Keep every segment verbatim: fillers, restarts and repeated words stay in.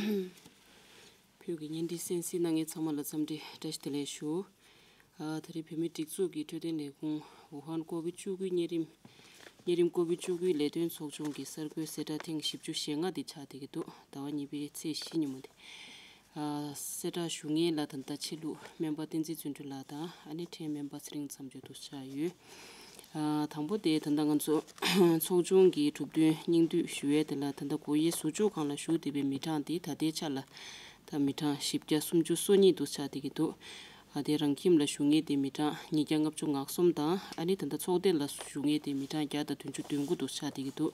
བོད་ཀྱི་བརྙན་འཕྲིན་གསན་གཟིགས་གནང་མཁན་ཚང་མ་ལ་འཚམས་འདྲི་བཀྲ་ཤིས་བདེ་ལེགས་ཞུ། ཨ། ད་རེས་བོད་མིའི་སྒྲིག་འཛུགས་ཀྱི་འཕྲོད་བསྟེན་ལས་ཁུངས་ཝུ་ཧན་ཀོ་བིད་བཅུ་དགུ་གཉན་རིམས་གཉན་རིམས་ཀོ་བིད་བཅུ་དགུ་ལས་དོན་ཚོགས་ཆུང་གི་གསར་འགོད་གསལ་བསྒྲགས་ཐེངས་བཞི་བཅུ་ཞེ་ལྔ་དེ་ཆགས་བསྡད་ཀྱི་འདུག་ཟླ་བ་གཉིས་པའི་ཚེས་བཞི་ཉིན་མོ་དེ། ཨ། གསལ་བསྒྲགས་ཞུ་མཁན་ལ་ད་ལྟ་ཆེད་ལུགས་སྨན་པ་བསྟན་འཛིན་བརྩོན་འགྲུས་ལགས་དང་ཨ་ནི་ཕྲན་སྨན་པ་ཚེ་རིང་མཚམས་གཅོད་དུ་ཆགས་ཡོད། ཨ། དང་པོ་དེ་ད་ལྟ་ང་ཚོ་ཚོགས་ཆུང་གི་གྲུབ་དོན་སྙིང་བསྡུས་ཞུ་ཡས་དེ་ལ། ད་ལྟ་སྒོ་དབྱེ་ཟུར་འཇོག་ཁང་ལ་བཞུགས་བསྡད་པའི་མི་གྲངས་དེ་ད་ལྟའི་ཆ་ལ་ད་མི་གྲངས་བཞི་བརྒྱ་སུམ་ཅུ་སོ་གཉིས་དུ་ཆགས་བསྡད་ཀྱི་འདུག་ཨ། དེ་རང་ཁྱིམ་ལ་བཞུགས་མཁན་དེ་མི་གྲངས་ཉིས་བརྒྱ་ལྔ་བཅུ་ང་གསུམ་དང་། ཨ་ནི་ད་ལྟ་ཚོགས་སྡེ་ལ་བཞུགས་མཁན་དེ་མི་གྲངས་བརྒྱ་དང་བདུན་ཅུ་དོན་དགུ་དུ་ཆགས་བསྡད་ཀྱི་འདུག་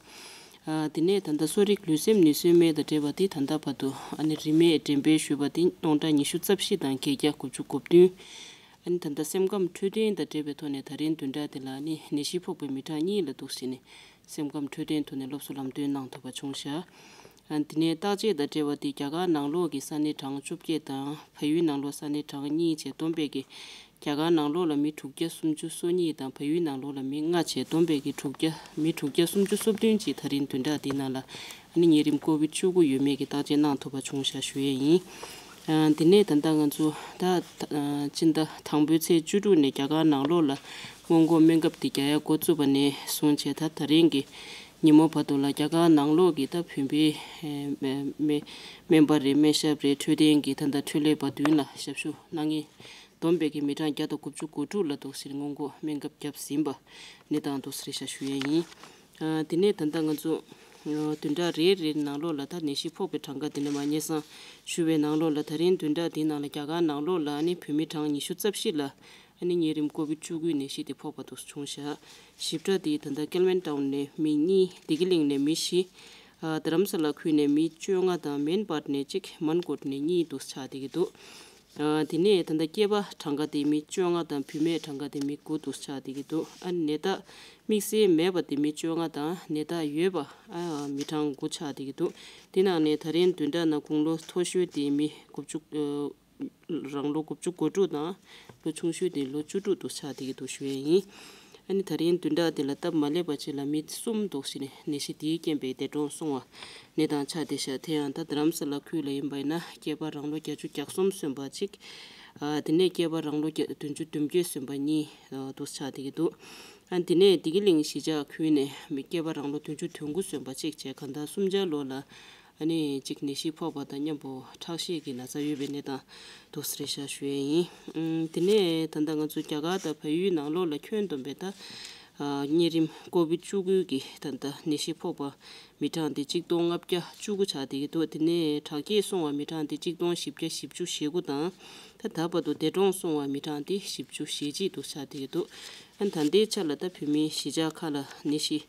ཨ། དེ་ནས་ད་ལྟ་གསོ་རིག་ལུས་སེམས་ནུས་གསོའི་སྨན་དང་འབྲེལ་བ་དེ་ད་ལྟ་བར་དུ་ཨ་ནི་རིན་མེད་འགྲེམས་སྤེལ་ཞུས་པ་དེ་སྟོང་ཕྲག་ཉི་ཤུ་རྩ་བཞི་དང་བརྒྱད་བརྒྱ་དགུ་བཅུ་གོ་བདུན། ཨ་ནི་ད་ལྟ་སེམས་ཁམས་འཕྲོད་བསྟེན་དང་འབྲེལ་བའི་ཐོག་ནས་ད་རིང་བདུན་ཕྲག་དེ་ལ་ཨ་ནི་ནད་གཞི་ཕོག་པའི་མི་གྲངས་གཉིས་ལ་གཏུགས་བྱས་ནས་སེམས་ཁམས་འཕྲོད་བསྟེན་ཐོག་ནས་སློབ་གསོ་ལམ་སྟོན་གནང་ཐུབ་པ་བྱུང་བཞག་ཨ། དེ་ནས་བརྟག་དཔྱད་དང་འབྲེལ་བ་དེ་རྒྱ་གར་ནང་ལོགས་ཀྱི་ས་གནས་གྲངས་བཅོ་བརྒྱད་དང་བལ་ཡུལ་ནང་ལོགས་ས་གནས་གྲངས་གཉིས་བཅས་བསྡོམས་པས་ཀྱི་རྒྱ་གར་ནང་ལོགས་ལ་མི་དྲུག་བརྒྱ་སུམ་ཅུ་སོ་གཉིས་དང་བལ་ཡུལ་ནང་ལོགས་ལ་མི་ལྔ་བཅས་བསྡོམས་པས་ཀྱི་དྲུག་བརྒྱ་མི་དྲུག་བརྒྱ་སུམ་ཅུ་སོ་བདུན་ཅིག་ད་རིང་བདུན་ཕྲག་འདིའི་ནང་ལ་ཨ་ནི་གཉན་རིམས་ཀོ་བིད་བཅུ་དགུ་ཡོད་མེད་ཀྱི་བརྟག་དཔྱད་གནང་ཐུབ་པ་བྱུང་བཞག་ཞུ་ཡས་ཡིན། ཨ། དེ་ནས་ད་ལྟ་ང་ཚོ་ད་ཨ་སྤྱི་ཟླ་དང་པོའི་ཚེས་བཅུ་དྲུག་ནས་རྒྱ་གར་ནང་ལོགས་ལ་སྔོན་འགོག་སྨན་ཁབ་དེ་རྒྱག་ཡ་འགོ་བཙུགས་པ་ནས་བཟུང་བྱས་ད་ད་རིང་གི་ཉིན་མོ་བར་དུ་ལ་རྒྱ་གར་ནང་ལོགས་ཀྱི་ད་བོད་པའི་ཨ་སྨན་སྨན་པ་རེད། སྨན་ཞབས་རེད། འཕྲོད་བསྟེན་གྱི་ད་ལྟ་འཕྲོད་ལས་པ་མདུན་ལ་ཞབས་ཞུ་གནང་མཁན་བསྡོམས་པས་ཀྱི་མི་གྲངས་བརྒྱ་དང་དགུ་བཅུ་གོ་དྲུག་ལ་འདུག་སེ་སྔོན་འགོག་སྨན་ཁབ་བརྒྱབ་ཟིན་པ་གནས་སྟངས་འདུག་སེ་རེད་ཤག་ཞུ་ཡས་ཡིན། ཨ། དེ་ནས་ད་ལྟ་ང་ཚོ་ཨ་བདུན་ཕྲག་རེ་རེའི་ནང་ལོགས་ལ་ད་ནད་གཞི་ཕོག་པའི་གྲངས་ཀ་དེ་ནས་མ་སྙན་སེང་ཞུ་བའི་ནང་ལོགས་ལ་ད་རིང་བདུན་ཕྲག་འདིའི་ནང་ལ་རྒྱ་གར་ནང་ལོགས་ལ་ཨ་ནི་བོད་མི་གྲངས་ཉི་ཤུ་རྩ་བཞི་ལ་ཨ་ནི་གཉན་རིམས་ཀོ་བིད་བཅུ་དགུའི་ནད་གཞི་དེ་ཕོག་པ་དུ་བྱུང་བཞག་ཞིབ་ཕྲ་དེ་ད་ལྟ་ཀལ་ཝན་ཊའུན་ནས་མི་གཉིས། བདེ་སྐྱིད་གླིང་ནས་མི་བཞི། ཨ། རྡ་རམ་ས་ལ་ཁུལ་ནས་མི་བཅོ་ལྔ་དང་མེན་པར་ནས་གཅིག་མན་ཀོཊ་ནས་གཉིས་དུ་ཆགས་བསྡད་ཀྱི་འདུག་ཨ། དེ་ནས་ད་ལྟ་སྐྱེས་པ་གྲངས་ཀ་དེ་མི་བཅོ་ལྔ་དང་བུད་མེད་གྲངས་ཀ་དེ་མི་དགུ་དུ་ཆགས་བསྡད་ཀྱི་འདུག་ཨ་ནི་ནད་རྟགས་དམིགས་བསལ་མེད་པ་དེ་མི་བཅོ་ལྔ་དང་ནད་རྟགས་ཡོད་པ་ཨ་མི་གྲངས་དགུ་ཆགས་བསྡད་ཀྱི་འདུག་དེ་ནང་ནས་ད་རིང་བདུན་ཕྲག་ནང་དགུང་ལོ་མཐོ་ཤོས་དེ་མི་དགུ་བཅུ། ཨ། རང་ལོ་དགུ་བཅུ་གོ་དྲུག་དང་ལོ་ཆུང་ཤོས་དེ་ལོ་བཅུ་དྲུག་དུ་ཆགས་བསྡད་ཀྱི་འདུག་ཞུ་ཡས་ཡིན། ཨ་ནི་ད་རིང་བདུན་ཕྲག་དེ་ལ་སྟབས་མ་ལེགས་པ་ཅིག་ལ་མི་གསུམ་འདུག་སེ་ནད་གཞི་དེའི་རྐྱེན་པས་འདས་གྲོངས་སོང་བ་གནས་སྟངས་ཆགས་བསྡད་ཤག་དེ་ཡང་ད་རྡ་རམ་ས་ལ་ཁུལ་ལ་ཡིན་པ་ཡིན་ན་སྐྱེས་པ་རང་ལོ་བརྒྱད་ཅུ་གྱ་གསུམ་སོན་པ་གཅིག་ཨ། དེ་ནས་སྐྱེས་པ་རང་ལོ་བརྒྱ་བདུན་ཅུ་དོན་བརྒྱད་སོན་པ་གཉིས་ཨ་འདུག་ཆགས་བསྡད་ཀྱི་འདུག་ཨ། དེ་ནས་བདེ་སྐྱིད་གླིང་གཞིས་ཆགས་ཁུལ་ནས་མི་སྐྱེས་པ་རང་ལོ་བདུན་ཅུ་དོན་དགུ་སོན་པ་གཅིག་བཅས་གང་ལྟར་སུམ་ཆ་ལོ་ལ་ཨ་ནི་གཅིག་ནད་གཞི་ཕོག་པ་དང་མཉམ་པོ་ཁྲག་ཤེད་ཀྱི་ན་ཚ་ཡོད་པའི་གནས་སྟངས་འདུག་སེ་རེད་ཤག་ཞུ་ཡས་ཡིན། ཨུམ། དེ་ནས་ད་ལྟ་ང་ཚོ་རྒྱ་གར་དང་བལ་ཡུལ་ནང་ལོགས་ལ་ཁྱོན་བསྡོམས་པའི་ད་ཨ་གཉན་རིམས་ཀོ་བིད་བཅུ་དགུ་གི་ད་ལྟ་ནད་གཞི་ཕོག་པ་མི་གྲངས་དེ་གཅིག་སྟོང་ལྔ་བརྒྱ་བཅུ་དགུ་ཆགས་བསྡད་ཀྱི་འདུག་དེ་ནས་དྲག་སྐྱེད་སོང་བ་མི་གྲངས་དེ་གཅིག་སྟོང་བཞི་བརྒྱ་བཞི་བཅུ་ཞེ་དགུ་དང་། ད་ད་བར་དུ་འདས་གྲོངས་སོང་བ་མི་གྲངས་དེ་བཞི་བཅུ་ཞེ་གཅིག་དུ་ཆགས་བསྡད་ཀྱི་འདུག་ཨ་ནི་ད་ལྟའི་ཆ་ལ་ད་བོད་མིའི་གཞིས་ཆགས་ཁག་ལ་ནད་གཞི་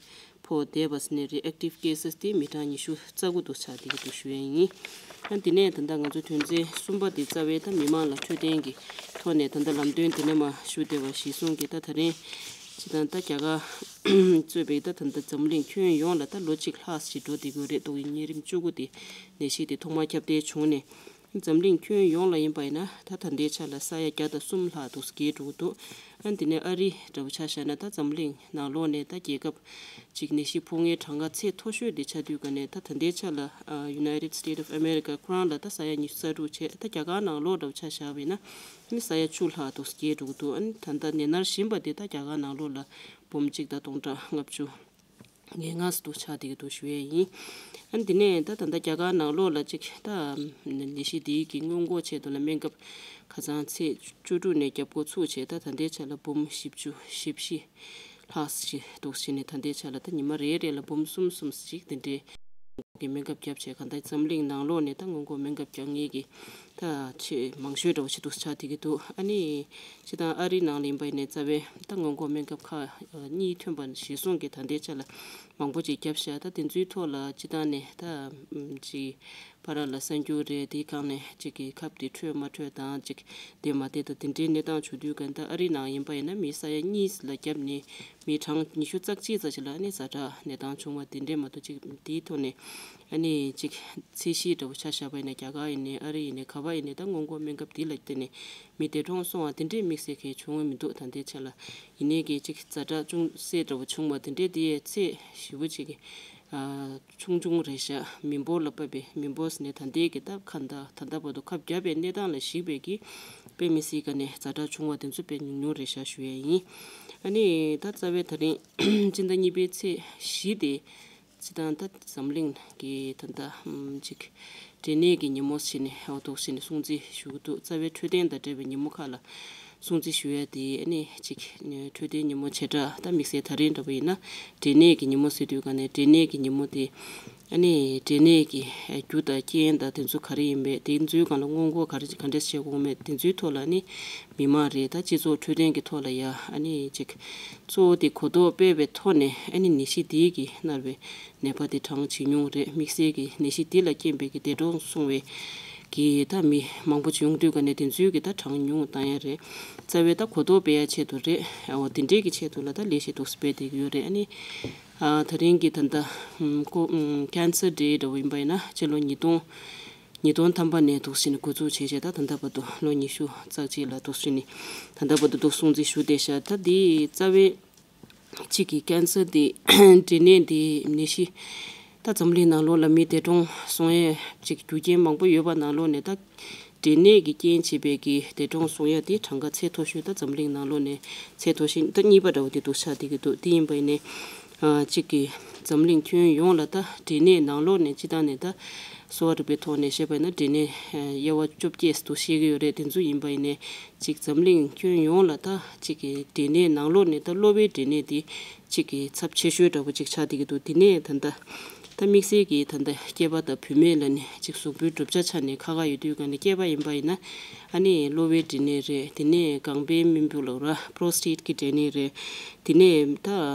ཕོག་བསྡད་པ་ཟེར་ནའི་རེད། ཨེག་ཊིབ་ཀེ་སེས་དེ་མི་གྲངས་ཉི་ཤུ་རྩ་དགུ་དུ་ཆགས་བསྡད་ཀྱི་འདུག་ཞུ་ཡས་ཡིན། ཨ་ནི་དེ་ནས་ད་ལྟ་ང་ཚོ་དོན་ཚན་གསུམ་པ་དེ་རྩ་བའི་ད་མི་མང་ལ་འཕྲོད་བསྟེན་གྱི་ཐོག་ནས་ད་ལྟ་ལམ་སྟོན་དེ་ནས་མར་ཞུ་བསྡད་པ་གཞིར་བཟུང་གིས་ད་ད་རིང་སྤྱི་བཏང་ད་རྒྱ་གར་གཙོས་པའི་ད་ད་ལྟ་འཛམ་གླིང་ཁྱོན་ཡོངས་ལ་ད་ལོ་གཅིག་ལྷག་ཞིག་འགྲོ་བསྡད་ཀྱི་ཡོད་རེད་འདུག་གཉན་རིམས་བཅུ་དགུ་དེ་ནད་གཞི་དེ་ཐོག་མར་ཁྱབ་གདལ་བྱུང་ནས། འཛམ་གླིང་ཁྱོན་ཡོངས་ལ་ཡིན་པ་ཡིན་ན་ད་ད་ལྟའི་ཆ་ལ་ས་ཡ་བརྒྱ་དང་གསུམ་ལྷག་འདུག་བརྒལ་འགྲོ་གི་འདུག་ཨ་ནི་དེ་ནས་ཨ་རི་འདྲ་བོ་ཆ་བཞག་ན་ད་འཛམ་གླིང་ནང་ལོགས་ནས་ད་རྒྱལ་ཁབ་ཅིག་ནད་གཞི་ཕོག་མཁན་གྲངས་ཀ་ཚད་མཐོ་ཤོས་དེ་ཆགས་དུས་ག་ནས་ད་ད་ལྟའི་ཆ་ལ་ཨ་United States of America ཁོ་རང་ལ་ད་ས་ཡ་ཉི་ཤུ་རྩ་དྲུག་བྱས། ད་རྒྱ་གར་ནང་ལོགས་འདྲ་བོ་ཆ་བཞག་པ་ཡིན་ན་ཨ་ནི་ས་ཡ་བཅུ་ལྷག་འདུག་བརྒལ་འགྲོ་གི་འདུག་ཨ་ནི་ད་ལྟ་ནད་མནར་བཞིན་པ་དེ་ད་རྒྱ་གར་ནང་ལོགས་ལ་འབུམ་གཅིག་དང་སྟོང་ཕྲག་ལྔ་བཅུ། ངན་སྔགས་སུ་ཆགས་བསྡད་ཀྱི་འདུག་ཞུ་ཡས་ཡིན། ཨ་ནི་དེ་ནས་ད་ད་ལྟ་རྒྱ་གར་ནང་ལོགས་ལ་ཅིག་ད་ནད་གཞི་འདིའི་གི་སྔོན་འགོག་ཆེད་དུ་ལ་སྨན་ཁབ་ཁ་སང་ཚེས་བཅུ་དྲུག་ནས་བརྒྱབ་འགོ་ཚུགས་བྱས། ད་ད་ལྟའི་ཆ་ལ་འབུམ་བཞི་བཅུ་ཞེ་བཞི་ལྷག་ཅིག་འདུག་ཟེར་ནས་ད་ལྟའི་ཆ་ལ་ད་ཉི་མ་རེ་རེ་ལ་འབུམ་གསུམ་གསུམ་ཅིག་དེ་འདྲའི་གི་སྨན་ཁབ་བརྒྱབ་བྱས། གང་ལྟར་འཛམ་གླིང་ནང་ལོགས་ནས་ད་སྔོན་འགོག་སྨན་ཁབ་རྒྱག་མཁན་གྱི་ད་ཆེས་མང་ཤོས་འདྲ་བོ་ཞིག་ཏུ་ཆགས་བསྡད་ཀྱི་འདུག་ཨ་ནི་སྤྱིར་བཏང་ཨ་རི་ནང་ལ་ཡིན་པ་ཡིན་ནའི་རྩ་བའི་ད་སྔོན་འགོག་སྨན་ཁབ་ཁག་གཉིས་ཐོན་པ་གཞིར་བཟུང་གིས་ད་ལྟའི་ཆ་ལ་མང་པོ་ཅིག་བརྒྱབ་ཤག་ད་དེ་ཚོའི་ཐོག་ལ་སྤྱིར་བཏང་ནས་ད་ཅིག་ཕར་ལ་གསར་འགྱུར་རེད། དེའི་སྒང་ནས་ཅིག་གི་ཁབ་དེ་འཕྲོད་མ་འཕྲོད་དང་ཅིག་བསྡད་མ་བསྡད་དང་དེ་འདྲའི་གནས་སྟངས་བྱུང་དུས་ག་ད་ཨ་རི་ནང་ཡིན་པ་ཡིན་ན་མི་ས་ཡ་གཉིས་ལ་བརྒྱབ་ནས་མི་གྲངས་ཉི་ཤུ་རྩ་གཅིག་ཙམ་ཞིག་ལ་ཨ་ནི་ཛ་དྲག་གནས་སྟངས་བྱུང་བ་དེ་འདྲས་མ་གཏོགས་ཅིག་དེའི་ཐོག་ནས། ཨ་ནི་ཅིག་ཚད་གཞི་འདྲ་བོ་ཆ་བཞག་པ་ཡིན་ན་རྒྱ་གར་ཡིན་ནའི་ཨ་རི་ཡིན་ནའི་ག་པར་ཡིན་ནའི་ད་སྔོན་འགོག་སྨན་ཁབ་འདི་ལ་བརྟེན་ནས་མི་འདས་གྲོངས་སོང་བ་དེ་འདྲའི་དམིགས་བསལ་གང་ཡང་བྱུང་བ་མི་འདུག་ད་ལྟའི་ཆ་ལ་ཡིན་ནའི་གི་ཅིག་ཛ་དྲག་ཅུང་ཟད་འདྲ་བོ་བྱུང་བ་དེ་འདྲའི་དེ་ཡའི་ཚད་ཞེ་པོ་ཅིག་ ཆུང་ཆུང་རེད་ཤག་མི་འབོར་ལ་དཔག་པའི་མི་འབོར་ཟེར་ནས་ད་ལྟའི་གི་ད་ག་ད་ད་ལྟ་བར་དུ་ཁ་བརྒྱབ་པའི་གནས་སྟངས་ལ་གཞིགས་པའི་གི་དཔེ་མི་སྲིད་ག་ནས་ཛ་དྲག་བྱུང་བ་དེ་ཚོ་དཔེ་ཉུང་ཉུང་རེད་ཤག་ཞུ་ཡས་ཡིན། ཨ་ནི་ད་རྩ་བའི་ད་རིང་སྤྱི་ཟླ་གཉིས་པའི་ཚེས་བཞི་དེ། སྤྱི་བཏང་ད་འཛམ་གླིང་གི་ད་ལྟ་ཅིག་འབྲས་ནད་ཀྱི་ཉིན་མོ་ཟེར་ནས་འོ་འདུག་ཟེར་ནས་སྲུང་བརྩི་ཞུ་གི་འདུག་རྩ་བའི་འཕྲོད་བསྟེན་དང་འབྲེལ་བའི་ཉིན་མོ་ཁག་ལ་སྲུང་བརྩི་ཞུ་ཡ་དེ་ཨ་ནི་ཅིག་འཕྲོད་བསྟེན་ཉིན་མོ་བྱེ་བྲག་ད་དམིགས་བསལ་ད་རིང་འདྲ་པོ་ཡིན་ན་འབྲས་ནད་ཀྱི་ཉིན་མོ་ཟེར་དུས་ག་ནས་འབྲས་ནད་ཀྱི་ཉིན་མོ་དེ་ཨ་ནི་འབྲས་ནད་ཀྱི་རྒྱུ་དང་རྐྱེན་དང་དེ་ཚོ་ག་རེ་ཡིན་པས་དེ་ཚོའི་སྒང་ལ་སྔོན་འགོག་ག་རེ་ག་འདྲས་བྱེད་དགོས་མེད་དེ་ཚོའི་ཐོག་ལ་ཨ་ནི་མི་མང་རེད་ད་སྤྱི་ཚོགས་འཕྲོད་བསྟེན་གྱི་ཐོག་ལ་ཡ་ཨ་ནི་ཅིག་གཙོ་བོ་དེ་གོ་རྟོགས་སྤེལ་བའི་ཐོག་ནས་ཨ་ནི་ནད་གཞི་དེ་གི་མནར་བའི་ནད་པ་དེ་གྲངས་ཇེ་ཉུང་རེད། དམིགས་བསལ་གྱི་ནད་གཞི་འདི་ལ་རྐྱེན་པས་ཀྱི་འདས་གྲོངས་སོང་བའི་གི་ད་མི་མང་པོ་ཅིག་ཡོང་དུས་ག་ནས་དེ་ཚོའི་གི་ད་གྲངས་ཉུང་བཏང་ཡ་རེད། རྩ་བའི་ད་གོ་རྟོགས་སྤེལ་ཡ་ཆེད་དུ་རེད། འོ་དེ་འདྲའི་གི་ཆེད་དུ་ལ་ད་ལས་གཞི་འདུག་སྤེལ་བསྡད་ཀྱི་ཡོད་རེད། ཨ་ནི་ཨ་ད་རིང་གི་ད་ད་ཀོ་ཀན་སར་ཌེ་འདྲ་བོ་ཡིན་པ་ཡིན་ན་སྤྱི་ལོ་ཉིས་སྟོང་ཉིས་སྟོང་ཐམ་པ་ནས་འདུག་སེ་ནས་འགོ་འཛུགས་བྱས་བྱས་ད་ད་ལྟ་བར་དུ་ལོ་ཉི་ཤུ་རྩ་གཅིག་ལ་འདུག་སེ་ནས་ད་ལྟ་བར་དུ་འདུག་སྲུང་བརྩི་ཞུ་བསྡད་ཤག་ད་འདི་རྩ་བའི་གཅིག་གི་ཀན་སར་དེ་འབྲས་ནད་དེ་ནད་གཞི་ད་འཛམ་གླིང་ནང་ལོགས་ལ་མི་འདས་གྲོངས་སོང་ཡས་གཅིག་རྒྱུ་རྐྱེན་མང་པོ་ཡོད་པ་ནང་ལོགས་ནས་ད་འབྲས་ནད་ཀྱི་རྐྱེན་བྱས་པའི་གི་འདས་གྲོངས་སོང་ཡས་དེ་གྲངས་ཀ་ཚད་མཐོ་ཤོས་ད་འཛམ་གླིང་ནང་ལོགས་ནས་ཚད་མཐོ་ཤོས་ད་གཉིས་པ་འདྲ་བོ་དེ་འདུག་ཆགས་བསྡད་ཀྱི་འདུག་དེ་ཡིན་པ་ཡིན་ནའི་གཅིག་གི་འཛམ་གླིང་ཁྱོན་ཡོངས་ལ་ད་འབྲས་ནད་ནང་ལོགས་ནས་སྤྱི་བཏང་ནས་ད་གསོ་བ་རིག་པའི་ཐོག་ནས་བཤད་པ་ཡིན་ན་འབྲས་ནད་དབྱེ་བ་བཅོ་བརྒྱད་དུ་ཤེས་ཀྱི་ཡོད་རེད། དེ་ཚོ་ཡིན་པ་ཡིན་ནའི་གཅིག་འཛམ་གླིང་ཁྱོན་ཡོངས་ལ་ད་གཅིག་གི་འབྲས་ནད་ནང་ལོགས་ནས་ད་གློ་བའི་འབྲས་ནད་དེ་གཅིག་གི་ཚབས་ཆེ་ཤོས་འདྲ་པོ་གཅིག་ཆགས་བསྡད་ཀྱི་འདུག་དེ་ནས་ད་ལྟ་ད་དམིགས་བསལ་གྱི་ད་ལྟ་སྐྱེས་པ་དང་བུད་མེད་ལ་ནི་གཅིག་གཟུགས་པོའི་གྲུབ་ཆ་ཆ་ནས་ཁག་ཁག་ཡོད་དུས་ག་ནས་སྐྱེས་པ་ཡིན་པ་ཡིན་ན་ཨ་ནི་གློ་བའི་འབྲས་ནད་རེད། དེ་ནས་རྐང་པའི་རྨེན་བུ་ལབ་ར་པྲོ་སི་ཊེཊ་གི་འབྲས་ནད་རེད། དེ་ནས་ད་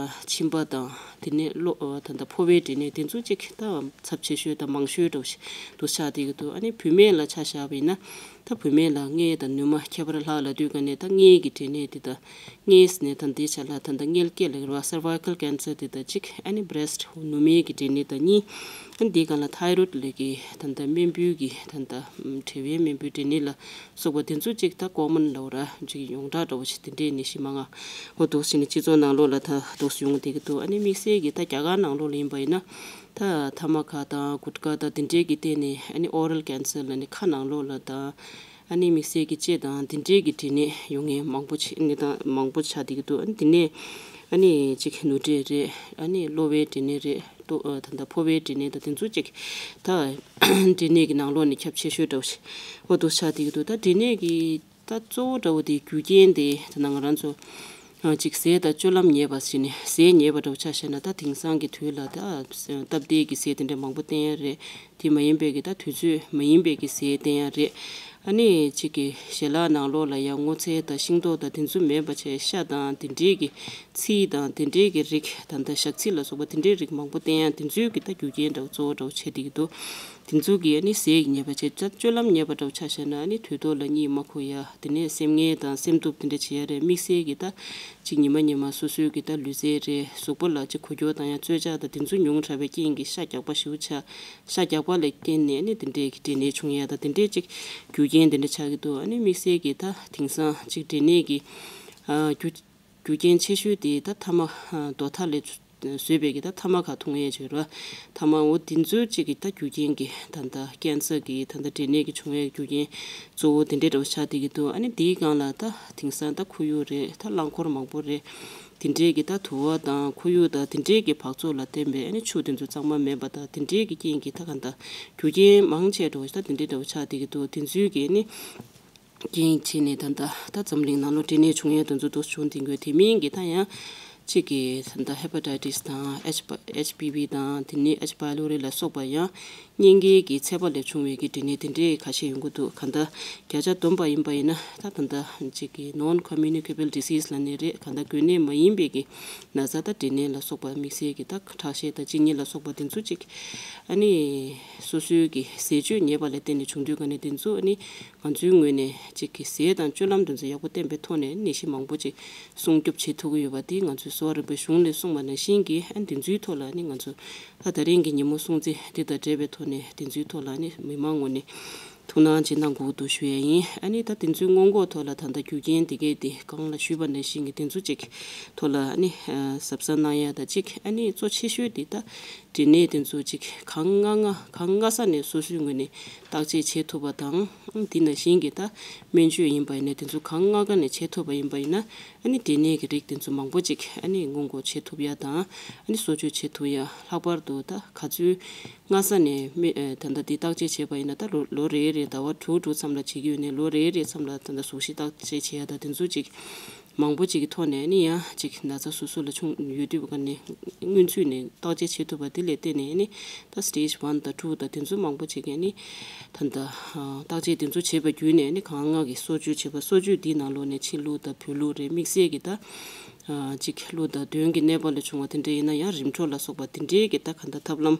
མཆིན་པ་དང་དེ་ནས་གློ་ད་ལྟ་ཕོ་བའི་འབྲས་ནད་དེ་ཚོ་གཅིག་ད་ཚབས་ཆེ་ཤོས་དང་མང་ཤོས་འདྲ་པོ་ཞིག་ཏུ་ཆགས་བསྡད་ཀྱི་འདུག་ཨ་ནི་བུད་མེད་ལ་ཆ་བཞག་པ་ཡིན་ན་ད་བུད་མེད་ལ་མངལ་དང་ནུ་མ་ཁྱད་པར་ལྷག་ལབ་དུས་ག་ནས་ད་མངལ་གྱི་འབྲས་ནད་དེ་དང་མངལ་ཟེར་ནས་ད་འདི་ཆ་ལ་ད་ལྟ་མངལ་སྐྱེས་ལབ་ཀྱི་རེད་བ། སར་ཝའི་ཀལ་ཀན་སར་དེ་དང་གཅིག་ཨ་ནི་བྷི་རེ་སི་ཊི་ནུ་མའི་གི་འབྲས་ནད་དང་གཉིས། ཨ་ནི་འདིའི་སྒང་ལ་ཐའི་རོཌ་ལབ་ཀྱི་ད་ལྟ་རྨེན་བུའི་གི་ད་ལྟ་གྲེ་བའི་རྨེན་བུའི་འབྲས་ནད་ལ་སོགས་པ་དེ་ཚོ་གཅིག་ད་ཀོ་མོན་ལབ་ར་གཅིག་ཡོངས་གྲགས་འདྲ་བོ་ཞིག་དེ་འདྲའི་ནད་གཞི་མང་ང་འོ་འདུག་སེ་ནས་སྤྱི་ཚོགས་ནང་ལོགས་ལ་ད་འདུག་སེ་ཡོང་བསྡད་ཀྱི་འདུག་ཨ་ནི་དམིགས་བསལ་གྱི་ད་རྒྱ་གར་ནང་ལོགས་ལ་ཡིན་པ་ཡིན་ན་ད་ཐ་མག་དང་གུ་ཊ་ཁ་དང་དེ་འདྲའི་གི་སྟེང་ནས་ཨ་ནི་ཨོ་རལ་ཀན་སར་ལབ་ནས་ཁ་ནང་ལོགས་ལ་དང་ཨ་ནི་དམིགས་བསལ་གྱི་ལྕེ་དང་དེ་འདྲའི་གི་འབྲས་ནད་ཡོང་མཁན་མང་པོ་ཆེ་གནས་སྟངས་མང་པོ་ཆགས་བསྡད་ཀྱི་འདུག་ཨ་ནི་དེ་ནས་ཨ་ནི་གཅིག་ནུ་འབྲས་རེད། ཨ་ནི་གློ་བའི་འབྲས་ནད་རེད། ལྟོ་ཨ་ད་ལྟ་ཕོ་བའི་འབྲས་ནད་དང་དེ་ཚོ་གཅིག་ད་འབྲས་ནད་ཀྱི་ནང་ལོགས་ནས་ཁྱབ་ཆེ་ཤོས་འདྲ་བོ་ཞིག་འོ་འདུག་ཆགས་བསྡད་ཀྱི་འདུག་ད་འབྲས་ནད་ཀྱི་ད་གཙོ་བོ་འདྲ་བོ་དེ་རྒྱུ་རྐྱེན་དེ་ད་ང་རང་ཚོ་ཨ་གཅིག་ཟས་དང་སྤྱོད་ལམ་ཉེས་པ་ཟེར་ནས་ཟས་ཉེས་པ་འདྲ་བོ་ཆ་བཞག་ན་ད་དེང་སང་གི་དུས་ལ་ད་སྟབས་བདེ་གི་ཟས་དེ་འདྲ་མང་པོ་བསྟེན་ཡ་རེད། དེ་མ་ཡིན་པའི་གི་ད་དུས་ཚོད་མ་ཡིན་པའི་གི་ཟས་བསྟེན་ཡ་རེད། ཨ་ནི་གཅིག་གི་ཞལ་ལག་ནང་ལོགས་ལ་ཡང་སྔོ་ཚལ་དང་ཤིང་ཏོག་དང་དེ་ཚོ་མེད་པ་བྱས་ཤ་དང་དེ་འདྲའི་གི་ཚིལ་དང་དེ་འདྲའི་གི་རིགས་ད་ལྟ་ཞག་ཚིལ་ལ་སོགས་པ་དེ་འདྲའི་རིགས་མང་པོ་བསྟེན་ཡ་དེ་ཚོའི་གི་ད་རྒྱུ་རྐྱེན་འདྲ་བོ་གཙོ་བོ་འདྲ་བོ་བྱས་བསྡད་ཀྱི་འདུག་དེ་ཚོ་གི་ཨ་ནི་ཟས་ཀྱི་ཉེས་པ་བྱས་ད་སྤྱོད་ལམ་ཉེས་པ་འདྲ་བོ་ཆ་བཞག་ན་ཨ་ནི་དུས་ཐོག་ལ་གཉིད་མ་ཁུག་ཡ་དེ་ནས་སེམས་ངལ་དང་སེམས་སྡུག་དེ་འདྲ་བྱེད་ཡ་རེད། དམིགས་བསལ་གྱི་ད་གཅིག་ཉི་མ་ཉི་མ་སོ་སོའི་གི་ད་ལུས་རྩལ་རེད། གཟུགས་པོ་ལ་གཅིག་འགུལ་སྐྱོད་བཏང་ཡ་རྩོལ་བཅག་དང་དེ་ཚོ་ཉུང་དྲགས་པའི་རྐྱེན་གྱིས་ཤ་རྒྱགས་པ་ཞེ་པོ་ཆགས། ཤ་རྒྱགས་པ་ལ་བརྟེན་ནས་ནི་དེ་འདྲའི་གི་འབྲས་ནད་བྱུང་ཡ་དང་དེ་འདྲའི་གཅིག་རྒྱུ་རྐྱེན་དེ་འདྲ་ཆགས་ཀྱི་འདུག་ཨ་ནི་དམིགས་བསལ་གྱི་ད་དེང་སང་གཅིག་འབྲས་ནད་ཀྱི་ཨ་རྒྱུ་རྒྱུ་རྐྱེན་ཆེ་ཤོས་དེ་ད་ཐ་མག་ཨ་རྡོ་ཐག་ལས་བཟོས་པའི་གི་ད་ཐ་མག་ཁ་འཐུང་ཡས་བྱོས་ར། ཐ་མག་འོ་དེ་ཚོའི་གཅིག་གི་ད་རྒྱུ་རྐྱེན་གྱི་ད་ད་ཀན་སར་གྱི་ད་ད་འབྲས་ནད་ཀྱི་བྱུང་བའི་རྒྱུ་རྐྱེན་གཙོ་བོ་དེ་འདྲའི་འདྲ་བོ་ཆགས་བསྡད་ཀྱི་འདུག་ཨ་ནི་དེའི་སྒང་ལ་ད་དེང་སང་ད་ཁོར་ཡུག་རེད། ད་རླངས་འཁོར་མང་པོ་རེད། དེ་འདྲའི་གི་ད་དུ་བ་དང་ཁོར་ཡུག་དང་དེ་འདྲའི་གི་འབག་བཙོག་ལ་བརྟེན་པའི་ཨ་ནི་ཆུ་དེ་ཚོ་གཙང་མ་མེད་པ་དང་དེ་འདྲའི་གི་རྐྱེན་གྱིས་ད་གང་ལྟར་རྒྱུ་རྐྱེན་མང་ཆེ་འགྲོ་ད་དེ་འདྲའི་འདྲ་བོ་ཆགས་བསྡད་ཀྱི་འདུག་དེ་ཚོའི་གི་ཨ་ནི་རྐྱེན་བྱས་ནས་ད་ལྟ་ད་འཛམ་གླིང་ནང་ལོ་འབྲས་ནད་བྱུང་ཡས་དེ་ཚོ་འདུག་བྱུང་དེ་དགོས་དེ་མིན་གི་ད་ཡང་གཅིག་གི་ད་ལྟ་ཧེ་པ་ཊའི་ཊིས་དང་ཨེཆ་པ་ཨེཆ་པི་ཝི་དང་དེ་ནས་ཨེཆ་པའི་ལོ་རི་ལ་སོགས་པ་ཡང་གཉན་འགེལ་གྱི་ཚད་པ་ལས་བྱུང་བའི་གི་འབྲས་ནད་དེ་འདྲའི་ཁ་ཤས་ཡོང་གི་འདུག་གང་ལྟར་བརྒྱ་ཆ་བསྡོམས་པ་ཡིན་པ་ཡིན་ན་ད་ད་ལྟ་གཅིག་གི་ནོན་ཁོ་མིའུ་ནི་ཀེ་བལ་ཌི་སིས་ལབ་ནི་རེད། གང་ལྟར་འགོས་ནད་མ་ཡིན་པའི་གི་ན་ཚ་ད་འབྲས་ནད་ལ་སོགས་པ་དམིགས་བསལ་གྱི་ད་ཁྲག་ཤེད་དང་གཅིན་སྙི་ལ་སོགས་པ་དེ་ཚོ་གཅིག་ཨ་ནི་སོ་སོའི་གི་ཟས་སྤྱོད་ཉེས་པ་ལ་བརྟེན་ནས་བྱུང་དུས་ག་ནས་དེ་ཚོ་ཨ་ནི་ང་ཚོའི་ངོས་ནས་གཅིག་གི་ཟས་དང་སྤྱོད་ལམ་དེ་ཚོ་ཡག་པོ་བསྟེན་པའི་ཐོག་ནས་ནད་གཞི་མང་པོ་གཅིག་སྲུང་སྐྱོབ་བྱེད་ཐུབ་ཀྱི་ཡོད་པ་དེ་ང་ཚོའི་གསོ་བ་རིག་པའི་གཞུང་ནས་གསུངས་པ་ནང་བཞིན་གྱི་ཨ་ནི་དེ་ཚོའི་ཐོག་ལ་ཨ་ནི་ང་ཚོ་ད་ད་རིང་གི་ཉིན་མོ་སྲུང་བརྩི་འདི་དང་འབྲེལ་བའི་ཐོག་ནས་དེ་ཚོའི་ཐོག་ལ་ཨ་ནི་མི་མང་ངོས་ནས་ཐུགས་སྣང་ཅིག་གནང་དགོས་ཀྱི་འདུག་ཞུ་ཡས་ཡིན། ཨ་ནི་ད་དེ་ཚོའི་སྔོན་འགོག་ཐོག་ལ་ད་ལྟ་རྒྱུ་རྐྱེན་དེ་གས་དེ་གང་ལ་ཞུས་པ་ནང་བཞིན་གྱི་དེ་ཚོ་གཅིག་ཐོག་ལ་ཨ་ནི་གཟབ་གཟབ་གནང་ཡ་དང་གཅིག་ཨ་ནི་གཙོ་ཆེ་ཤོས་དེ་ད་ འབྲས་ནད་དེ་ཚོ་ཅིག་གང་སྔ་སྔ་གང་སྔ་ས་ནས་སོ་སོའི་ངོས་ནས་བརྟག་དཔྱད་བྱེད་ཐུབ་པ་དང་། དེ་ནང་བཞིན་གྱི་ད་སྨན་བཅོས་ཡིན་པ་ཡིན་ན་དེ་ཚོ་གང་སྔ་སྔ་ནས་བྱེད་ཐུབ་པ་ཡིན་པ་ཡིན་ན། ཨ་ནི་འབྲས་ནད་ཀྱི་རིགས་དེ་ཚོ་མང་པོ་ཅིག་ཨ་ནི་སྔོན་འགོག་བྱེད་ཐུབ་ཡ་དང་། ཨ་ནི་གསོ་བཅོས་བྱེད་ཐུབ་ཡ། ལྷག་པར་དུ་ད་ག་ཚོད་སྔ་ས་ནས་སྨན་ཨ་ད་ལྟ་འདི་བརྟག་དཔྱད་བྱས་པ་ཡིན་ན་ད་ལོ་ལོ་རེ་རེ་ཟླ་བ་དྲུག་དྲུག་ཙམ་ལ་བྱེད་ཀྱི་ཡོད་ནས། ལོ་རེ་རེ་ཙམ་ལ་ད་ལྟ་གཟུགས་གཞི་བརྟག་དཔྱད་བྱེད་ཡ་ད་དེ་ཚོ་ཅིག་མང་པོ་ཅིག་གི་ཐོག་ནས་ཨ་ནི་ཡང་ཅིག་ན་ཚ་སོ་སོ་ལ་བྱུང་ཡོད་དུས་ག་ནས་སྔོན་ཚུད་ནས་བརྟག་དཔྱད་བྱེད་ཐུབ་པ་དེ་ལ་བརྟེན་ནས་ཨ་ནི་ད་stage one་དང་two་དང་དེ་ཚོ་མང་པོ་ཅིག་གི་ཨ་ནི་ད་ལྟ་བརྟག་དཔྱད་དེ་ཚོ་བྱས་པ་བརྒྱུད་ནས་ཨ་ནི་གང་སྔ་གི་གསོ་བཅོས་བྱས་པ། གསོ་བཅོས་འདིའི་ནང་ལོགས་ནས་ཕྱི་ལུགས་དང་བོད་ལུགས་རེད། དམིགས་བསལ་གྱི་ད་ཅིག་གློ་དང་གདོན་གྱི་གནོད་པ་ལས་བྱུང་བ་དེ་འདྲ་ཡིན་ན་ཡང་རིམས་འགྲོ་ལ་སོགས་པ་དེ་འདྲའི་གི་ད་ག་འདྲ་ཐབས་ལམ་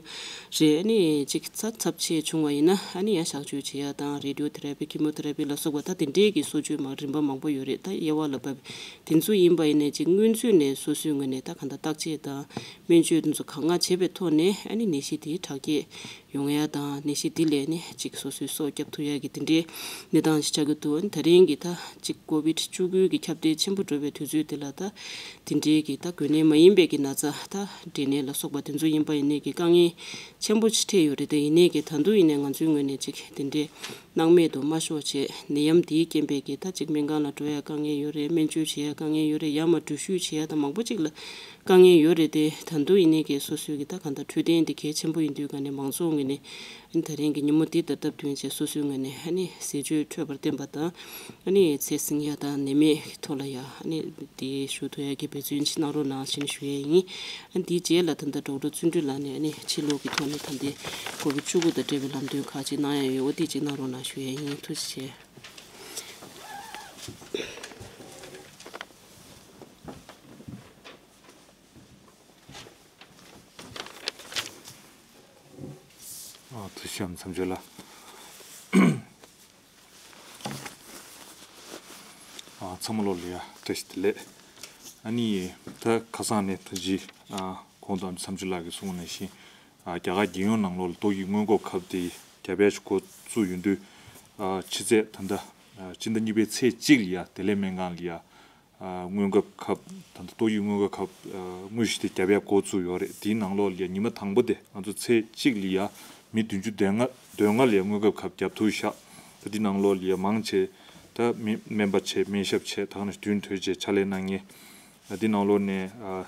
རེད། ཨ་ནི་ཅིག་ཚ་ཚབས་ཆེ་བྱུང་བ་ཡིན་ན་ཨ་ནི་ཡང་གཤག་བཅོས་བྱེད་ཡ་དང་། radiotherapy chemotherapy་ལ་སོགས་པ་ད་དེ་འདྲའི་གི་གསོ་བཅོས་མ་རིམ་པ་མང་པོ་ཡོད་རེད། ད་དབྱེ་བ་ལ་བབས་དེ་ཚོ་ཡིན་པ་ཡིན་ནའི་ཅིག་སྔོན་ཚུད་ནས་སོ་སོའི་ངོས་ནས་ད་ག་འདྲ་བརྟག་དཔྱད་དང་སྨན་བཅོས་དེ་ཚོ་གང་སྔ་བྱས་པའི་ཐོག་ནས་ཨ་ནི་ནད་གཞི་དེ་དྲག་སྐྱེད་ཡོང་ཡ་དང་། ནད་གཞི་འདི་ལས་ནི་ཅིག་སོ་སོའི་སྲོག་སྐྱབས་ཐུབ་ཡ་གི་དེ་འདྲའི་གནས་སྟངས་ཤིག་ཆགས་ཀྱི་འདུག། ཨ་ནི་ད་རིང་གི་ད་ཅིག་ཀོ་བིད་བཅུ་དགུ་གི་ཁྱབ་གདལ་ཆེན་པོ་འགྲོ་བའི་དུས་ཚོད་འདི་ལ་ད་དེ་འདྲའི་གི་ད་འགོས་ནད་མ་ཡིན་པའི་གི་ན་ཚ་ད་འབྲས་ནད་ལ་སོགས་པ་དེ་ཚོ་ཡིན་པ་ཡིན་ནའི་གི་དཀའ་ངལ་ཆེན་པོ་ཅིག་འཕྲད་ཡོད་རེད། དེ་ཡིན་ནའི་གི་ད་དུང་ཡིན་ནའི་ང་ཚོའི་ངོས་ནས་ཅིག་དེ་འདྲའི་སྣང་མེད་དུ་མ་ཤོར་བྱས། ནད་ཡམས་འདིའི་རྐྱེན་པས་གི་ད་ཅིག་སྨན་ཁང་ལ་འགྲོ་ཡ་དཀའ་ངལ་ཡོད་རེད། སྨན་བཅོས་བྱེད་ཡ་དཀའ་ངལ་ཡོད་རེད། ཡར་མར་འགྲུལ་བཞུད་བྱེད་ཡ་ད་མང་པོ་ཅིག་ལ་དཀའ་ངལ་ཡོད་རེད་དེ། ད་དུང་ཡིན་ནའི་གི་སོ་སོའི་གི་ད་གང་ལྟར་འཕྲོད་བསྟེན་དེ་གལ་ཆེན་པོ་ཡིན་དུས་ག་ནས་མང་ཚོགས་ངོས་ནས་ཨ་ནི་ད་རིང་གི་ཉིན་མོ་འདི་དང་སྟབས་བསྟུན་བྱས་སོ་སོའི་ངོས་ནས་ཨ་ནི་ཟས་སྤྱོད་འཕྲོད་པར་བསྟེན་པ་དང་། ཨ་ནི་ཚེ་སྲིང་ཡ་དང་ནད་མེད་ཀྱི་ཐོག་ལ་ཡ་ཨ་ནི་དེ་ཞུ་ཐུབ་ཡ་གི་འབད་བརྩོན་ཅིག་གནང་རོགས་གནང་ཞེས་ཞུ་ཡ་ཡིན། ཨ་ནི་དེའི་རྗེས་ལ་ད་ལྟ་ཌོག་ཊར་བརྩོན་འགྲུས་ལགས་ནས་ཨ་ནི་ཕྱི་ལོགས་ཀྱི་ཐོག་ནས་ད་ལྟའི་ཀོ་བིད་བཅུ་དགུ་དང་འབྲེལ་བའི་ལམ་སྟོན་ཁག་ཅིག་གནང་ཡ་ཡོད། འོ་དེ་ཅིག་གནང་རོགས་གནང་ཞུ་ཡ་ཡིན། ཐུགས་རྗེ་ཆེ། ཨ། ཐུགས་རྗེ་ཆེ་མཚམས་གཅོད་ལ། ཨ། ཚང་མ་ལོ་ལ་ཡ་བཀྲ་ཤིས་བདེ་ལེགས། ཨ་ནི་ད་ཁ་སང་ནས་ད་ཅི། ཨ། གོང་དུ་མཚམས་གཅོད་ལགས་ཀྱིས་གསུངས་པ་ནང་བཞིན། ཨ། རྒྱ་གར་རྒྱལ་ཡོངས་ནང་ལོགས་ལ་ཏོག་དབྱིབས་སྔོན་འགོག་ཁབ་དེ་རྒྱབ་ཡ་ཞིག་འགོ་བཙུགས་ཡོང་དུས། ཨ། ཕྱི་ཚེས་ད་ལྟ། ཨ། སྤྱི་ཟླ་གཉིས་པའི་ཚེས་གཅིག་ལ་ཡ་བདེ་ལེགས་སྨན་ཁང་ལ་ཡ། ཨ། སྔོན་འགོག་ཁབ་ད་ལྟ་ཏོག་དབྱིབས་སྔོན་འགོག་ཁབ། ཨ། དངོས་གཞི་དེ་རྒྱབ་ཡ་འགོ་བཙུགས་ཡོད་རེད། དེའི་ནང་ལོགས་ལ་ཡ་ཉི་མ་དང་པོ་དེ་ང་ཚོ་ཚེས་གཅིག་ལ་ཡ་མི་བདུན་ཅུ་དོན་ལྔ་དོན་ལྔ་ལ་ཡ་སྔོན་འགོག་ཁབ་རྒྱབ་ཐུབ་ཤག། ད་དེའི་ནང་ལོགས་ལ་ཡ་མང་ཆེ་ད་སྨན་སྨན་པ་བྱས། སྨན་ཞབས་བྱས། ད་ག་ནང་བཞིན་མདུན་ཐོན་བྱས་ཕྱག་ལས་གནང་མཁན། ད་དེའི་ནང་ལོགས་ནས། ཨ།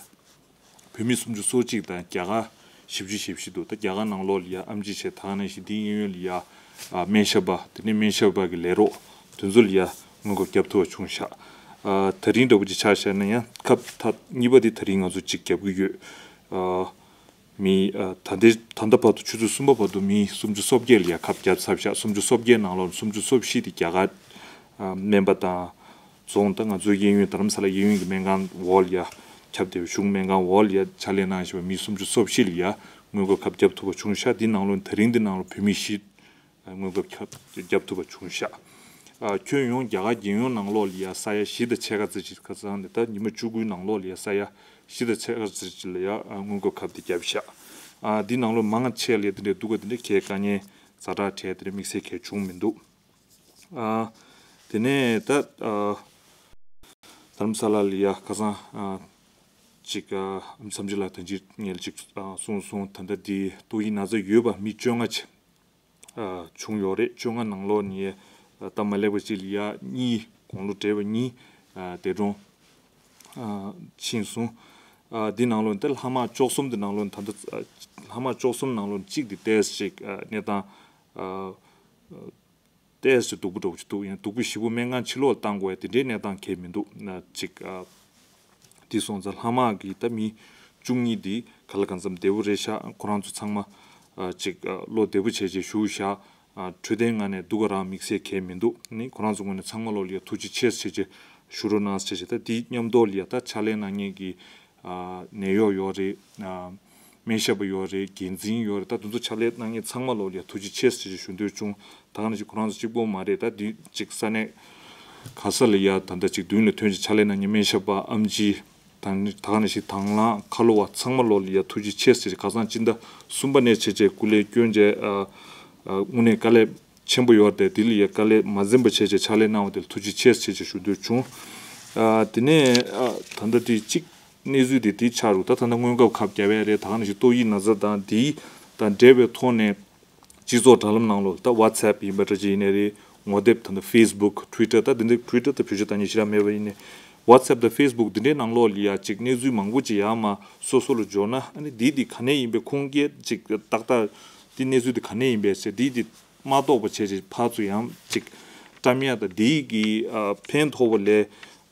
བོད་མི་སུམ་ཅུ་སོ་གཅིག་དང་རྒྱ་གར་བཞི་བཅུ་ཞེ་བཞི་འདུག། ད་རྒྱ་གར་ནང་ལོགས་ལ་ཡ་ཨེམ་ཆི་བྱས། ད་ག་ནང་བཞིན་འདི་གཡས་གཡོན་ལ་ཡ། ཨ། སྨན་ཞབས་པ། དེ་ནས་སྨན་ཞབས་པ་གི་ལས་རོགས་དེ་ཚོ་ལ་ཡ་སྔོན་འགོག་རྒྱབ་ཐུབ་པ་བྱུང་ཤག། ཨ། ད་རིང་འདྲ་པོ་ཅིག་ཆ་བཞག་ན་ཡང་ཁབ་ད་གཉིས་པ་འདི་ད་རིང་ང་ཚོ་གཅིག་རྒྱབ་ཀྱི་ཡོད། ཨ། མི། ཨ། ད་ལྟའི་ད་ལྟ་བར་དུ་ཆུ་ཚོད་གསུམ་པ་བར་དུ་མི་སུམ་ཅུ་སོ་བརྒྱད་ལ་ཡ་ཁབ་བརྒྱབ་ཚར་ཤག། སུམ་ཅུ་སོ་བརྒྱད་ནང་ལོགས་སུམ་ཅུ་སོ་བཞི་དེ་རྒྱ་གར། ཨ། སྨན་པ་དང་། རྫོང་། ད་ང་ཚོའི་གཡས་གཡོན། རྡ་རམ་ས་ལ་གཡས་གཡོན་གྱི་སྨན་ཁང་འོག་ལ་ཡ་ཁྱབ་བསྡད་པའི་གཞུང་སྨན་ཁང་འོག་ལ་ཡ་ཕྱག་ལས་གནང་བཞིན་པ་མི་སུམ་ཅུ་སོ་བཞི་ལ་ཡ་སྔོན་འགོག་ཁབ་བརྒྱབ་ཐུབ་པ་བྱུང་ཤག། འདི་ནང་ལོགས་ད་རིང་འདི་ནང་ལོགས་བོད་མི་བཞི། ཨ། སྔོན་འགོག་ཁབ་བརྒྱབ་ཐུབ་པ་བྱུང་ཤག། ཨ། ཁྱོན་ཡོངས་རྒྱ་གར་རྒྱལ་ཡོངས་ནང་ལོགས་ལ་ཡ་ས་ཡ་བཞི་དང་ཕྱེད་ཀ་ཙམ་ཅིག། ཁ་སང་ནས་ད་ཉི་མ་བཅུ་དགུའི་ནང་ལོགས་ལ་ཡ་ས་ཡ་བཞི་དང་ཕྱེད་ཀ་ཙམ་ཅིག་ལ་ཡ། ཨ། སྔོན་འགོག་ཁབ་དེ་བརྒྱབ་ཤག། ཨ། འདི་ནང་ལོགས་མང་ཆེ་ལ་ཡ་དེ་འདྲའི་སྡུག་ག་དེ་འདྲའི་གའི་དཀའ་ངལ་ཛ་དྲག་འཕྲད་དེ་འདྲའི་དམིགས་བསལ་གའི་བྱུང་མི་འདུག། ཨ། དེ་ནས་ད། ཨ། རྡ་རམ་ས་ལ་ལ་ཡ་ཁ་སང་། ཨ། ཅིག། ཨ། མཚམས་གཅོད་ལགས་ད་ཅི་སྔོན་ལ་ཅིག། ཨ། གསུངས་སོང་། ད་ལྟ་འདི་ཏོག་དབྱིབས་ན་ཚ་ཡོད་པ་མི་བཅོ་ལྔ་ཅིག། ཨ། བྱུང་ཡོད་རེད། བཅོ་ལྔ་ནང་ལོགས་ནས། ཨ། སྟབས་མ་ལེགས་པ་ཅིག་ལ་ཡ་གཉིས། དགུང་ལོ་བགྲེས་པ་གཉིས། ཨ། འདས་གྲོངས། ཨ། ཕྱིན་སོང་། ཨ། འདི་ནང་ལོགས་ནས་ད་ལྷག་མ་བཅུ་གསུམ་འདི་ནང་ལོགས་ནས་ད་ལྟ། ཨ། ལྷག་མ་བཅུ་གསུམ་ནང་ལོགས་ནས་གཅིག་འདི་ཏོག་ཙམ་ཅིག། ཨ། གནས་སྟངས། ཨ། ཏོག་ཙམ་སྡུག་པོ་འདྲ་པོ་ཅིག་འདུག། ཡང་སྡུག་པོ་ཞེ་པོ་སྨན་ཁང་ཕྱི་ལོགས་ལ་བཏང་དགོས་ཡ་དེ་འདྲའི་གནས་སྟངས་གང་ཡང་མི་འདུག། ན་ཅིག། ཨ། འདི་སོང་ཙང་ལྷག་མ་གི་ད་མི་བཅུ་གཉིས་འདི་ག་ལ་གང་འཚམ་བདེ་པོ་རེད་ཤག། ཁོ་རང་ཚོ་ཚང་མ། ཨ། ཅིག། ཨ། བློ་བདེ་པོ་བྱས་བྱས་བཞུགས་ཤག། ཨ། འཕྲོད་བསྟེན་ངང་ནས་སྡུག་ག་རང་དམིགས་བསལ་གང་ཡང་མི་འདུག། ནི་ཁོ་རང་ཚོ་ངོས་ནས་ཚང་མ་ལོགས་ལ་ཡ་ཐུགས་རྗེ་ཆེ་ཟེར་བྱས་བཞུགས་རོགས་གནང་ཟེར་བྱས། ད་འདི་མཉམ་དུ་ལ་ཡ་ད་ཕྱག་ལས་གནང་མཁན་གྱི། ཨ། ནད་གཡོག་ཡོད་རེད། ཨ། སྨན་ཞབས་པ་ཡོད་རེད། འགན་འཛིན་ཡོད་རེད། ད་དེ་ཚོ་ཕྱག་ལས་གནང་མཁན་ཚང་མ་ལོགས་ལ་ཡ་ཐུགས་རྗེ་ཆེ་ཟེར་བྱས་ཞུ་འདོད་བྱུང་། ད་ག་ནང་བཞིན་ཁོ་རང་ཚོ་གཅིག་པོ་མ་རེད། ད་འདི་གཅིག་ས་གནས་ག་ས་ལ་ཡ་ད་ལྟ་གཅིག་མདུན་ལ་ཐོན་བྱས་ཕྱག་ལས་གནང་མཁན་སྨན་ཞབས་པ། ཨེམ་ཆི། ད་ནི་ད་ག་ནང་བཞིན་དང་བླངས་ཁ་ལོ་བ་ཚང་མ་ལོགས་ལ་ཡ་ཐུགས་རྗེ་ཆེ་ཟེར་བྱས། ཁ་སང་སྤྱི་ཟླ་གསུམ་པ་ནས་བྱས་བྱས་སྐུ་ལས་བསྐྱོན་བྱས། ཨ། ཨ། དངོས་གནས་དཀའ་ལས་ཆེན་པོ་ཡོད་རེད། དེ་ལ་ཡ་དཀའ་ལས་མ་འཛེམས་པ་བྱས་བྱས་ཕྱག་ལས་གནང་བ་དེ་ལ་ཐུགས་རྗེ་ཆེ་ཟེར་བྱས་ཞུ་འདོད་བྱུང་། ཨ། དེ་ནས། ཨ། ད་ལྟ་དེ་གཅིག། གནས་ཚུལ་དེ་དེ་ཆགས་རུ། ད་ད་ལྟ་སྔོན་ཁབ་ཁབ་རྒྱབ་ཡ་རེད། ད་ག་ནང་བཞིན་ཏོག་དབྱིབས་ན་ཚ་དང་དེ་དང་འབྲེལ་བའི་ཐོག་ནས་སྤྱི་ཚོགས་དྲ་ལམ་ནང་ལོགས་ད་WhatsApp་ཡིན་པ་འདྲ་ཅིག་ཡིན་ནའི་རེད། ངོ་དེབ་ད་ལྟ་Facebook Twitter་ད་དེ་འདྲའི་Twitter་ད་བེད་སྤྱོད་བཏང་མཁན་ཞེ་དྲག་མེད་པ་ཡིན་ནའི་WhatsApp་དང་Facebook་དེ་འདྲའི་ནང་ལོགས་ལ་ཡ་ཅིག་གནས་ཚུལ་མང་པོ་ཅིག་ཡར་མར་སོ་སོ་ལ་འབྱོར་ན། ཨ་ནི་དེ་དེ་ག་ནས་ཡིན་པའི་ཁུངས་སྐྱེལ་ཅིག་ཏག་ཏག་དེ་གནས་ཚུལ་དེ་ག་ནས་ཡིན་པས་ཟེར་དེ་དེ་མ་རྟོགས་པ་བྱས་ཅིག་ཕར་ཚུར་ཡང་ཅིག་བཀྲམ་ཡ་དང་དེ་གི་ཨ་ཕན་ཐོགས་པ་ལས།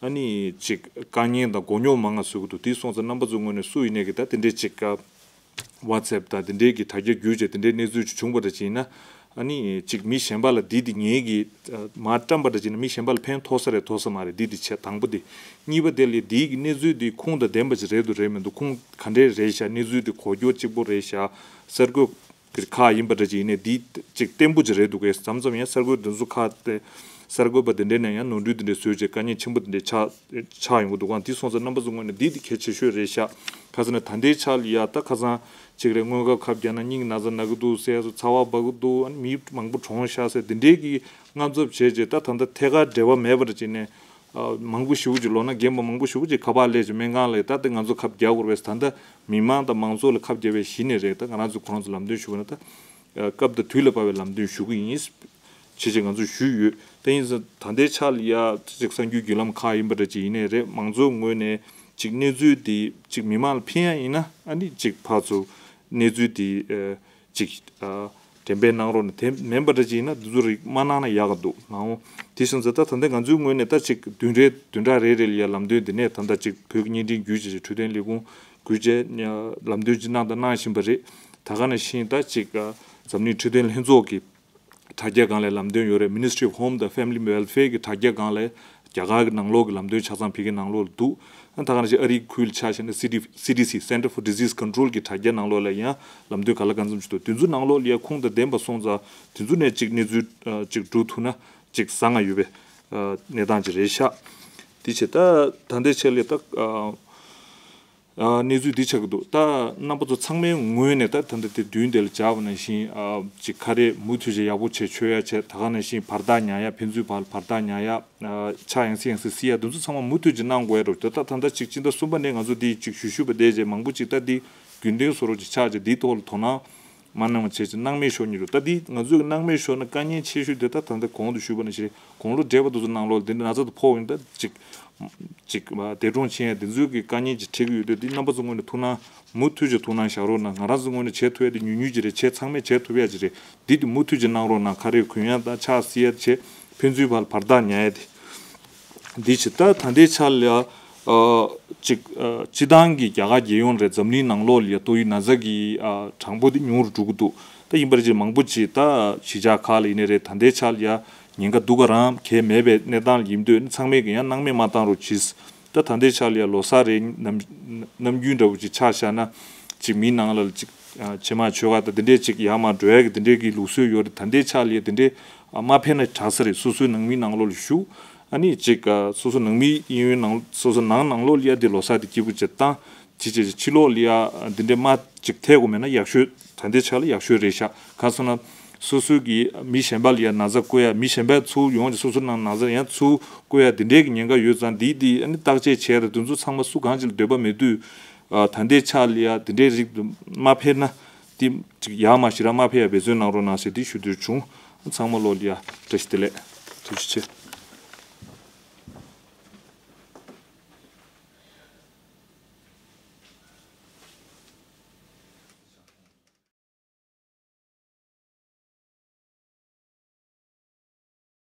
ཨ་ནི་ཅིག་དཀའ་ངལ་དང་མགོ་རྙོག་མང་ང་བཟོ་གི་འདུག་དེ་སོང་ཙང་རྣམ་པ་ཚོའི་ངོས་ནས་སུ་ཡིན་ནའི་གི་ད་དེ་འདྲའི་ཅིག་WhatsApp་དང་དེ་འདྲའི་གི་དྲ་རྒྱ་བརྒྱུད་བྱས་དེ་འདྲའི་གནས་ཚུལ་ཅིག་བྱུང་པ་འདྲ་ཅིག་ཡིན་ན། ཨ་ནི་ཅིག་མི་གཞན་པ་ལ་འདི་དེ་ངེད་ཀྱིས་མར་བཀྲམ་པ་འདྲ་ཅིག་ཡིན་ན་མི་གཞན་པ་ལ་ཕན་ཐོགས་ས་རེད་ཐོགས་ས་མ་རེད། འདི་དེ་བྱས་དང་པོ་དེ། གཉིས་པ་དེ་ལ་འདི་གི་གནས་ཚུལ་དེ་ཁུངས་དང་ལྡན་པ་ཅིག་རེད་འདུག་རེད་མི་འདུག་ཁུངས་ག་འདྲས་རེད་ཤག་གནས་ཚུལ་དེ་གོ་རྒྱུ་གཅིག་པོ་རེད་ཤག་གསར་འགོད་ཁག་ཡིན་པ་འདྲ་ཅིག་ཡིན་ནའི་འདི་ཅིག་བརྟན་པོ་ཅིག་རེད་འདུག་གས། མཚམས་མཚམས་ཡང་གསར་འགོད་འདི་ཚོ་ཁག་དེ་གསར་འགོད་པ་དེ་འདྲས་ནས་ཡང་ནོར་འཁྲུལ་དེ་འདྲས་བཟོས་བྱས་དཀའ་ངལ་ཆེན་པོ་དེ་འདྲས་ཆགས་ཆགས་ཡོང་གི་འདུག་ག་དེ་སོང་ཙང་རྣམ་པ་ཚོ་ངོས་ནས་འདི་དེ་གལ་ཆེ་ཤོས་རེད་ཤག་ཁ་སང་ནས་ད་ལྟའི་ཆ་ལ་ཡ་ད་ཁ་སང་ཅིག་རེད། སྔོན་ཁབ་ཁབ་རྒྱག་ན་སྙིང་ན་ཚ་ན་གི་འདུག་ཟེར་སོ་ཚ་བ་འབར་གི་འདུག་ཨ་ནི་མི་མང་པོ་གྲོངས་ཤག་ཟེར་དེ་འདྲས་ཀྱི་དངངས་འཚབ་བྱས་རྗེས་ད་ད་ལྟ་ཐད་ཀར་འབྲེལ་བ་མེད་པ་འདྲ་ཅིག་ནས། ཨ་མང་པོ་ཞེ་པོ་ཅིག་ལོ་ན་རྒན་པ་མང་པོ་ཞེ་པོ་ཅིག་ཁ་པར་སླེབས་ཅིག་སྨན་ཁང་ལ་ད་ལྟ་ང་ཚོ་ཁབ་རྒྱག་དགོས་རེད་པས། ད་ལྟ་མི་མང་དང་མང་ཚོགས་ལ་ཁབ་རྒྱག་པའི་གཞི་ནས་རེད། ད་ང་རང་ཚོ་ཁོ་རང་ཚོ་ལམ་སྟོན་ཞུ་དགོས་ན་ད་ཨ་སྐབས་དང་དུས་ལ་བབ་པའི་ལམ་སྟོན་ཞུ་གི་ཡིན། བྱས་བྱས་ང་ཚོས་ཞུས་ཡོད། དེ་ཡིན་ཙང་ད་ལྟའི་ཆ་ལ་ཡ་ཅིག་གསར་འགྱུར་བརྒྱུད་ལམ་ཁག་ཡིན་པ་འདྲ་ཅིག་ཡིན་ནའི་རེད། མང་ཚོགས་ངོས་ནས་ཅིག་གནས་ཚུལ་དེ་ཅིག་མི་མང་ལ་ཕན་ཡ་ཡིན་ན་ཨ་ནི་ཅིག་ཕར་ཚུར་གནས་ཚུལ་དེ་ཨ་ཅིག་ཨ་འགྲེམས་སྤེལ་གནང་རོགས་གནང་། དེ་མིན་པ་འདྲ་ཅིག་ཡིན་ན་འདི་ཚོ་རིགས་མ་གནང་ན་ཡག་ག་འདུག་ནའོ། དེ་བཞིན་ཙང་ད་ད་ལྟ་ང་ཚོའི་ངོས་ནས་ད་ཅིག་བདུན་རེ་བདུན་ཕྲག་རེ་རེ་ལ་ཡ་ལམ་སྟོན་འདི་ནས་ད་ལྟ་ཅིག་བོད་ཀྱི་བརྙན་འཕྲིན་བརྒྱུད་བྱས་འཕྲོད་བསྟེན་ལས་ཁུངས་བརྒྱུད་བྱས་ལམ་སྟོན་ཅིག་གནང་དང་གནང་བཞིན་པ་རེད། ད་ག་ནང་བཞིན་ད་ཅིག་འཛམ་གླིང་འཕྲོད་བསྟེན་ལྷན་ཚོགས་ཀྱི་དྲ་རྒྱ་སྒང་ལ་ལམ་སྟོན་ཡོད་རེད། Ministry of Home and Family Welfare་གི་དྲ་རྒྱ་སྒང་ལ་རྒྱ་གར་གྱི་ནང་ལོགས་ཀྱི་ལམ་སྟོན་ཆ་ཚང་བོད་ཀྱི་ནང་ལོགས་ལ་འདུག་ཨ་ད་ག་ནང་བཞིན་ཨ་རིའི་ཁུལ་ཆ་བཞག་ན་སི་ཌི་སི་ཌི་སི་Center for Disease Control་གི་དྲ་རྒྱ་ནང་ལོགས་ལ་ཡང་ལམ་སྟོན་ག་ལ་གང་འཚམ་ཞིག་འདུག་དེ་ཚོའི་ནང་ལོགས་ལ་ཡང་ཁུངས་དང་ལྡན་པ་སོང་ཙང་དེ་ཚོ་ནས་ཅིག་གནས་ཚུལ་ཅིག་སྒྲུབ་ཐུབ་ན་ཅིག་བཟང་ང་ཡོད་པའི་གནས་སྟངས་ཅིག་རེད་ཤག་དེ་བྱས་ད་ད་ལྟའི་ཆ་ལ་ད། ཨ་གནས་ཚུལ་འདི་ཆགས་ཀྱི་འདུག་ད་རྣམ་པ་ཚོ་ཚང་མའི་ངོས་ནས་ད་ད་ལྟ་དེ་མདུན་དེ་ལ་འཇགས་པ་ནང་བཞིན་ཨ་ཅིག་ཁ་རས་མུ་མཐུད་ཅིག་ཡག་པོ་བྱས་མཆོད་ཡ་བྱས། ད་ག་ནང་བཞིན་བར་ཐག་ཉར་ཡ། ཕན་ཚུན་བར་བར་ཐག་ཉར་ཡ། ཨ་ཕྱག་ཡང་སེ་ཡང་སེ་བསིལ་ཡ་འདི་ཚོ་ཚང་མ་མུ་མཐུད་ཅིག་གནང་དགོས་ཡ་རེད། ད་ད་ད་ལྟ་ཅིག་སྤྱི་ཟླ་གསུམ་པ་ནས་ང་ཚོ་འདི་ཅིག་ཞུ་ཞུ་བ་བསྡད་རྗེས་མང་པོ་ཅིག་ད་འདི་རྒྱུན་ལྡན་བཟོ་འདྲ་ཅིག་ཆགས་རྗེས་འདིའི་ཐོག་ལ་དོ་སྣང་མ་གནང་བ་བྱས་ཅིག་སྣང་མེད་ཤོར་ཉེན་འདུག་ད་འདི་ང་ཚོས་སྣང་མེད་ཤོར་ན་དཀའ་ངལ་ཆེ་ཤོས་དེ་ད་ད་ལྟ་གོང་དུ་ཞུས་པ་ནང་བཞིན་རེད། དགུང་ལོ་བགྲེས་པ་དེ་ཚོ་ནང་ལོགས་ལ་དེ་འདྲ་ན་ཚ་དེ་ཕོག་ཡོང་ད་ཅིག་ཅིག་འདས་གྲོངས་ཕྱིན་ཡ་དེ་ཚོའི་གི་དཀའ་ངལ་ཅིག་འཕྲད་ཀྱི་ཡོད་དུས་འདི་རྣམ་པ་ཚོ་ངོས་ནས་ཐུགས་སྣང་མུ་མཐུད་ཅིག་ཐུགས་སྣང་བཞག་རོགས་གནང་། ང་རང་ཚོ་ངོས་ནས་བྱེད་ཐུབ་ཡ་དེ་ཉུང་ཉུང་ཅིག་རེད། བྱེད་ཚང་མས་བྱེད་ཐུབ་ཡ་ཅིག་རེད། འདི་དེ་མུ་མཐུད་ཅིག་གནང་རོགས་གནང་། ཁ་རས་གོན་ཡ་དང་ཕྱག་བསིལ་ཡ་བྱེད། ཕན་ཚུན་བར་བར་ཐག་ཉར་ཡ་དེ། འདི་ཕྱི་ད་ད་ལྟའི་ཆ་ལ་ཨ་ཅིག་ཨ་སྤྱི་བཏང་གི་རྒྱ་གར་རྒྱལ་ཡོངས་རེད། འཛམ་གླིང་ནང་ལོགས་ལ་ཡ་ཏོག་དབྱིབས་ན་ཚ་གི་ཨ་གྲངས་འབོར་དེ་ཉུང་རུ་འགྲོ་གི་འདུག་ད་ཡིན་པར་ཅིག་མང་པོ་ཅིག་ད་གཞིས་ཆགས་ཁག་ལ་ཡིན་ནའི་རེད། ད་ལྟའི་ཆ་ལ་ཡ་ཉེན་ཁ་འདུག་ག་རང་གལ་མེད་པའི་གནས་སྟངས་ལ་ཡིན་དུས་ཚང་མས་གི་ཡང་སྣང་མེད་མ་བཏང་རོགས་གྱིས། ད་ད་ལྟའི་ཆ་ལ་ཡ་ལོ་གསར་རེད། ནམ་ནམ་རྒྱུན་འདྲ་བོ་ཅིག་ཆ་བཞག་ན་ཅིག་མི་ནང་ལ་ཅིག་ཨ་བྱེ་མ་མཆོད་ག་ད་དེ་འདྲས་ཅིག་ཡར་མར་འགྲོ་ཡ་གི་དེ་འདྲས་གི་ལུགས་སྲོལ་ཡོད་རེད། ད་ལྟའི་ཆ་ལ་ཡ་དེ་འདྲས་ཨ་མ་ཕེབས་ན་དྲག་ས་རེད། སོ་སོའི་ནང་མི་ནང་ལོགས་ལ་བཞུགས། ཨ་ནི་ཅིག་ཨ་སོ་སོ་ནང་མི་གཡས་གཡོན་ནང་སོ་སོ་ནང་ནང་ལོགས་ལ་ཡ་དེ་ལོ་གསར་དེ་སྐྱིད་པོ་ཅིག་བཏང་། ཅིག་ཅིག་ཅིག་ཕྱི་ལོགས་ལ་ཡ་འདི་འདྲས་མ་ཅིག་ཐེབས་དགོས་མེད་ན་ཡག་ཤོས། ད་ལྟའི་ཆ་ལ་ཡག་ཤོས་རེད་ཤག་གང་སོང་ན་སོ་སོ་གི་མི་གཞན་པ་ལ་ཡ་ན་ཚ་བཀོད་ཡ། མི་གཞན་པ་ཚུར་ཡོང་ཅིག་སོ་སོ་ནང་ན་ཚ་ཡང་ཚུར་བཀོད་ཡ་དེ་འདྲས་ཀྱི་ཉེན་ཁ་ཡོད་ཙང་འདི་འདི་ཨ་ནི་བརྟག་དཔྱད་བྱས་ད་དེ་ཚོ་ཚང་མ་སུ་གང་ཅིག་ལ་འདོད་པ་མེད་དུས། ཨ་ད་ལྟའི་ཆ་ལ་ཡ་དེ་འདྲའི་རིགས་དུ་མ་ཕེབས་ན་དེ་ཅིག་ཡར་མར་ཞེ་དྲག་མ་ཕེབས་ཡ་འབད་བརྩོན་གནང་རོགས་གནང་ཞེས་དེ་ཞུ་འདོད་བྱུང་། ཚང་མ་ལོ་ལ་ཡ་བཀྲ་ཤིས་བདེ་ལེགས། ཐུགས་རྗེ་ཆེ།